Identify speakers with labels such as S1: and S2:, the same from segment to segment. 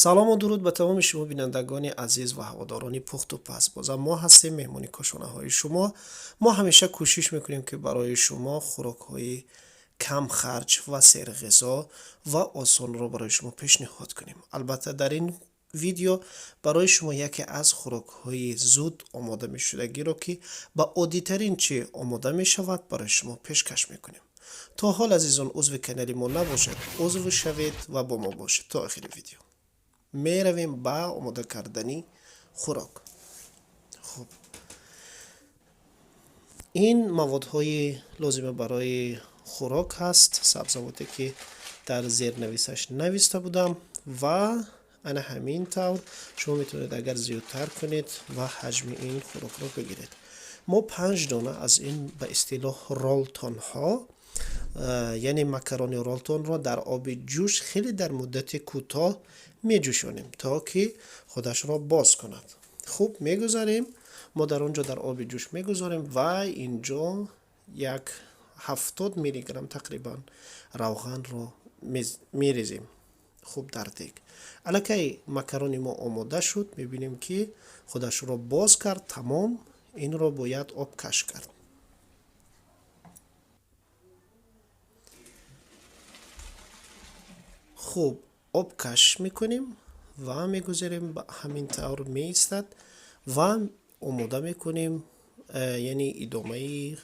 S1: Салому дуруд ба тамоми шумо бинандагони азиз ва ҳаводорони пухту паз. Бозам мо ҳастем меҳмони кошонаҳои шумо. Мо ҳамеша кӯшиш мекунем, ки барои шумо хӯрокҳои камхарҷ ва серғизо ва осонро барои шумо пешниҳод кунем. Албатта, дар ин видео барои шумо яке аз хӯрокҳои зуд омода мешудагиро, ки ба оддитарин чи омода мешавад, барои шумо пешкаш мекунем. То ҳол, азизон, узви канали мо набошед, узв шавед ва бо мо бошед то охири видео. Меравем ба омода кардани хӯрок. Хуб, ин маводҳои лозима барои хӯрок ҳаст, сабзавоте, ки дар зернависаш нависта будам, ва ана ҳамин тавр шумо метавонед, агар зиёдтар кунед ва ҳаҷми ин хӯрокро бигиред. Мо 5 дона аз ин ба истилоҳ ролтонҳо, яъне макарони ролтонро дар оби ҷӯш хеле дар муддати кӯтоҳ меҷӯшонем, то ки худашро боз кунад. Хуб, мегузарем, мо дар он ҷо дар оби ҷӯш мегузорем ва инҷо як 70 миллиграмм тақрибан равғанро мерезем. Хуб, дар дег аллакай макарони мо омода шуд. Мебинем, ки худашро боз кард. Тамом, инро бояд обкаш кард. Хуб, обкаш мекунем ва мегузарем, ҳамин тавр меистад ва омода мекунем, яъне идомаи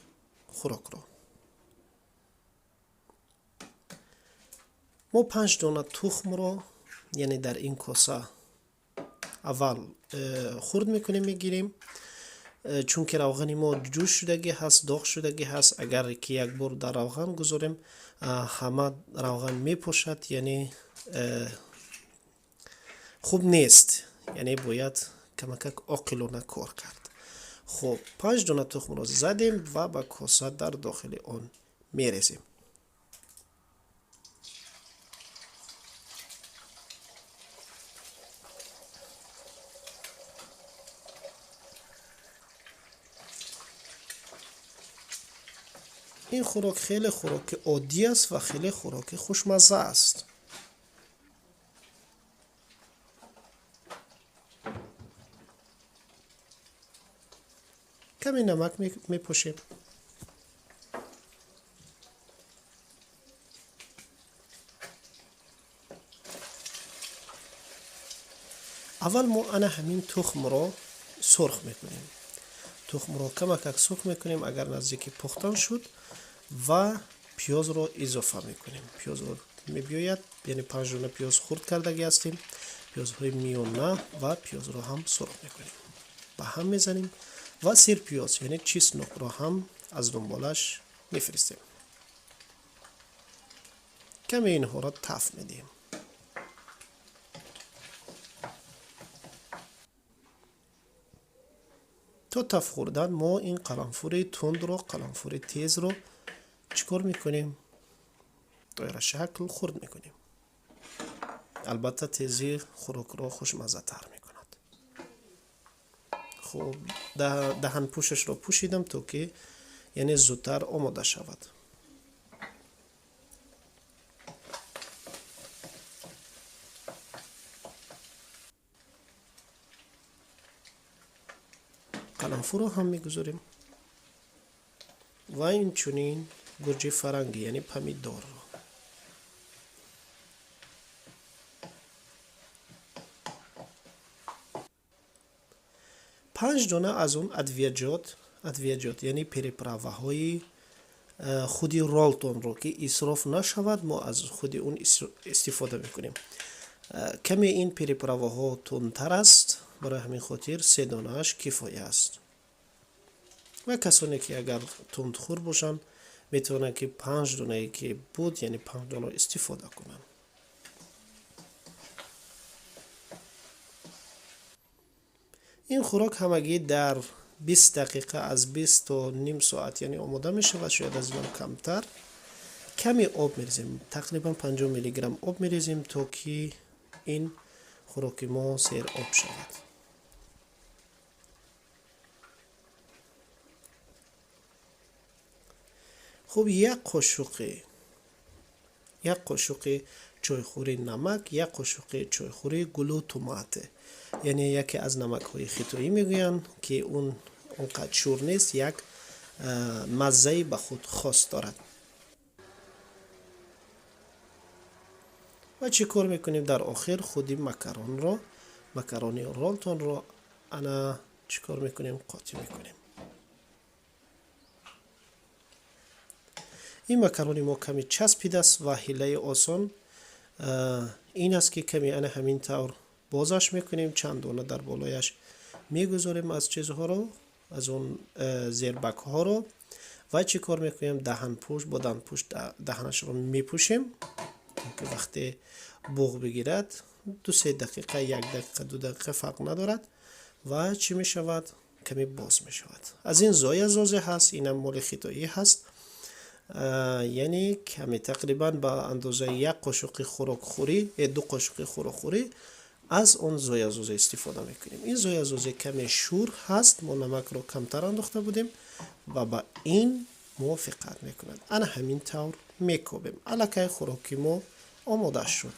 S1: хӯрокро. Мо 5 дона тухмро, яъне дар ин коса, аввал хурд мекунем, мегирем, чунки равғани мо ҷӯш шудагӣ ҳаст, доғ шудагӣ ҳаст. Агар ки як бор дар равған гузорем, ҳама равған мепошад, яъне хуб нест, яъне бояд камакак оқилона кор кард. Хуб, 5 дона тухмро задем ва ба коса дар дохили он мерезем. Ин хӯрок хеле хӯроки оддӣ аст ва хеле хӯроки хушмазза аст. Каме намак мепошем. Аввал мо ана ҳамин тухмро сурх мекунем. Тухмро камакак сурх мекунем. Агар наздики пухтан шуд, ва пиёзро изофа мекунем. Пиёзро мебиёяд, яъне 5 дона пиёз хурд кардагӣ ҳастем, пиёзҳои миёна, ва пиёзро ҳам сурх мекунем, ба ҳам мезанем ва сирпиёз, яъне чеснокро ҳам аз дунболаш мефиристем. Каме инҳоро таф медиҳем. То таф хӯрдан мо ин қаламфури тундро, қаламфури тезро чӣ кор мекунем? Доирашакл хурд мекунем. Албатта, тезӣ хӯрокро хушмаззатар мекунад. Хуб, даҳанпӯшашро пӯшидам, то ки яъне зудтар омода шавад. Қаламфурро ҳам мегузорем ва инчунин гурҷи фарангӣ, яъне помидорро. 5 дона аз он адвияҷот, адвияҷот яъне приправаҳои худи ролтонро, ки исроф нашавад, мо аз худи он истифода мекунем. Каме ин приправаҳо тундтар аст, барои ҳамин хотир 3 донааш кифоя аст. Ва касоне, ки агар тундхӯр бошанд, метавонанд, ки 5 донае ки буд, яъне 5 донаро истифода кунанд. Ин хӯрок ҳамагӣ дар 20 дақиқа, аз 20 то ним соат, яъне омода мешавад, шояд аз инам камтар. Каме об мерезем, тақрибан 50 миллиграмм об мерезем, то ки ин хӯроки мо сер об шавад. Хуб, як қошуқи чойхӯри намак, 1 қошуқи чойхӯри глутамат, яъне яке аз намакҳои хитоӣ мегӯянд, ки он онқадр шур нест, як маззаи ба худ хос дорад. Ва чӣ кор мекунем? Дар охир худи макаронро, макарони ролтонро ана чӣ кор мекунем? Қотӣ мекунем. Ин макарони мо каме часпидааст ва ҳилаи осон ин аст, ки каме ана ҳамин тавр бозаш мекунем, чанд дона дар болояш мегузорем аз чизҳоро, аз он зербакҳоро ва чӣ кор мекунем? Даҳанпӯш, бо даҳанпӯш даҳанашро мепӯшем, ки вақте буғ бигирад 2-3 дақиқа, 1 дақиқа, 2 дақиқа фарқ надорад ва чӣ мешавад? Каме боз мешавад. Аз ин зоя зозе ҳаст, инам моли хитоӣ ҳаст, яъне каме тақрибан ба андозаи 1 қошуқи хӯрокхӯрӣ, 2 қошуқи хӯрокхӯрӣ аз он зоязоза истифода мекунем. Ин зоязозе каме шур ҳаст, мо намакро камтар андохта будем ва ба ин мувофиқат мекунад. Ана ҳамин тавр мекобем. Аллакай хӯроки мо омода шуд.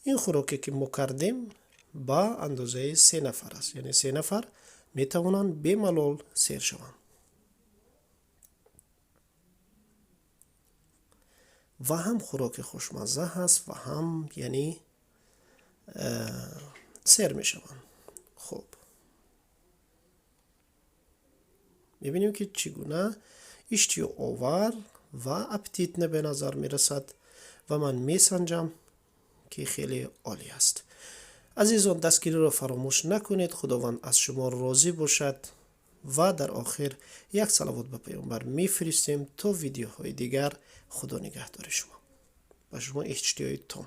S1: Ин хӯроке ки мо кардем ба андозаи 3 нафар аст, яъне 3 нафар метавонанд бемалол сер шаванд. Ва ҳам хӯроки хушмазза ҳаст ва ҳам яъне сер мешаванд. Хуб, мебинем, ки чӣ гуна иштиёовар ва аппетитно ба назар мерасад ва ман месанҷам, ки хеле олӣ аст. Азизон, дастгириро фаромӯш накунед. Худованд аз шумо розӣ бошад ва дар охир як салавот ба паёмбар мефиристем. То видеоҳои дигар, Худо нигаҳдори шумо. Ба шумо иштиёи том.